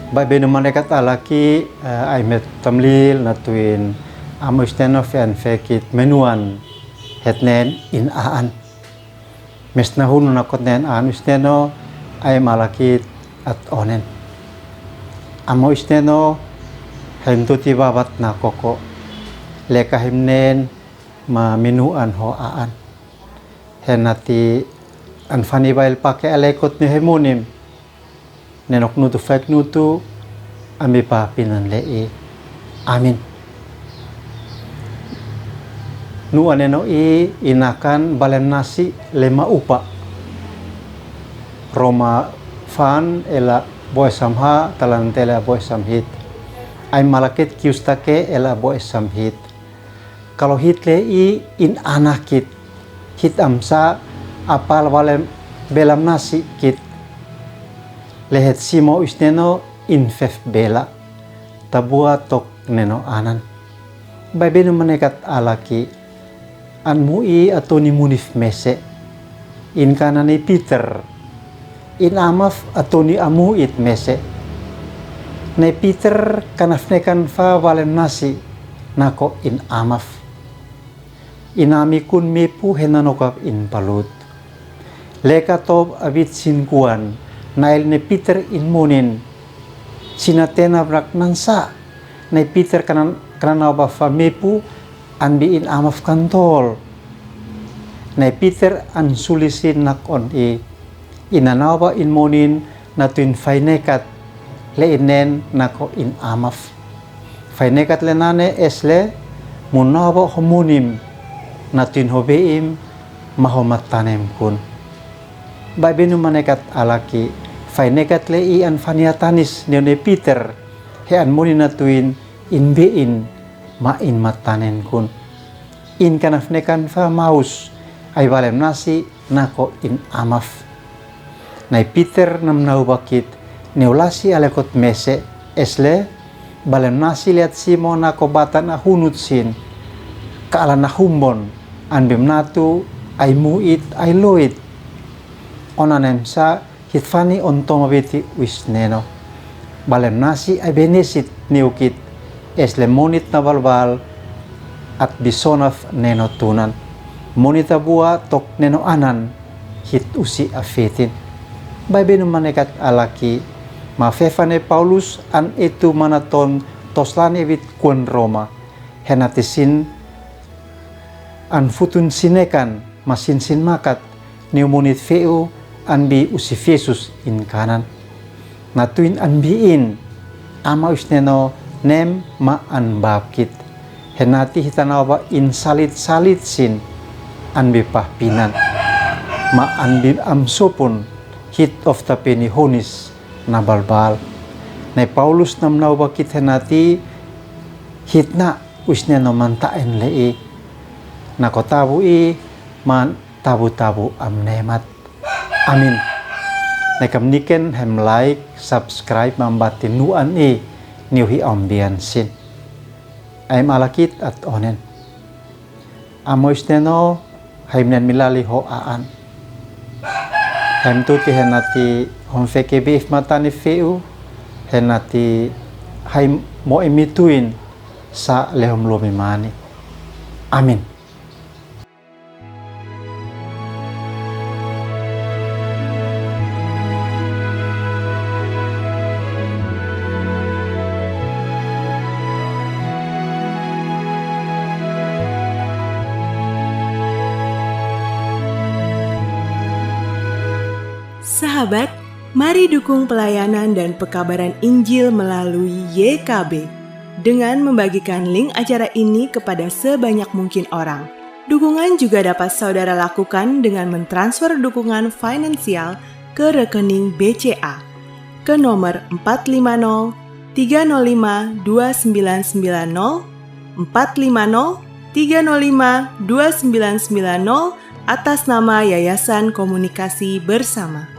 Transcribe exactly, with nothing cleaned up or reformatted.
Baibel nu manekat alaki, eh, ai met tamlil na tuin, amo isneno fe an fekit menuan hetnen in aan. Mes na hunu na kotnen aan isneno ai malakit at onen. Amo isneno, haim tuti babat na koko. Leka himnen ma menuan ho aan. Henati an fani bail pake alekot ni hemunim. Nenok nutu fek nutu, ami pa pinan le i. Amin. Nu aneno i inakan balem nasi le maupa. Roma fan ela boe samha talante ela boe samhit. Ai malakit kiustake ela boe samhit. Kalo hit le i in anakit, hit amsa apal balem belam nasi kit. Lehet simo isneno in fef bela. Tabua tok neno anan. Baibel nu manekat alaki. An mu i atoni munif mese. In kanan i Peter. In amaf atoni amu it mese. Nai Peter kanaf nekan fa balem nasi nako in amaf. Inami kun mepu henanokap in palut. Leka tob abit sin kuan, nail ne Peter in munin. Sina tena brak nansa, nai Peter kanan, kanan nau ba fa mepu, an bi in amaf kantol. Nai Peter an sulisin nak on i. Ina nau ba in munin na tuin fainekat le inen nako in amaf. Fainekat le nane es le mun nau ba ho munim na tuin ho beim ma ho matanem kun. Baibel nu manekat alaki fainekat le i an fania tanis neo ne Peter he an munin na tuin in bein ma in matanen kun. In kanaf nekan fa maus ai balem nasi nako in amaf. Nai Peter nam nau bakit neo lasi alekot mese es le balem nasi liat simo nako batan ahunut sin. Ka ala na humbon an bem natu ai muit ai luit. Onanem sa hit fani on toma biti uis neno. Balem nasi ai benesit niukit es le monit na balbal at bisonaf neno tunan. Monit abua tok neno anan hit usi afitin. Baibel nu manekat alaki ma fefane Paulus an itu manaton toslan ibit kuan Roma. Henati sin an futun sinekan ma sinsin makat neo monit feu an bi usi fesus in kanan. Na tuin an biin ama uis neno nem ma an babkit. Henati hitanau ba in salit salit sin an bi pahpinan. Ma an bi am supun hit of tapeni honis na balbal. Nai Paulus nam nau bakit henati hit na uis neno mantaen le i. Nako tabu i man tabu tabu am nemat. Amin. Nekam niken hem like, subscribe mambati nuan i niu hi ambian sin. Aim alakit at onen. Amo isneno haimnen milali ho aan. Haim tuti henati hom feke bif matani feu henati haim mo imituin sa lehom lumi mani. Amin. Sahabat, mari dukung pelayanan dan pekabaran Injil melalui Y K B dengan membagikan link acara ini kepada sebanyak mungkin orang. Dukungan juga dapat saudara lakukan dengan mentransfer dukungan finansial ke rekening B C A ke nomor empat lima nol tiga nol lima dua sembilan sembilan nol, empat lima nol tiga nol lima dua sembilan sembilan nol, atas nama Yayasan Komunikasi Bersama.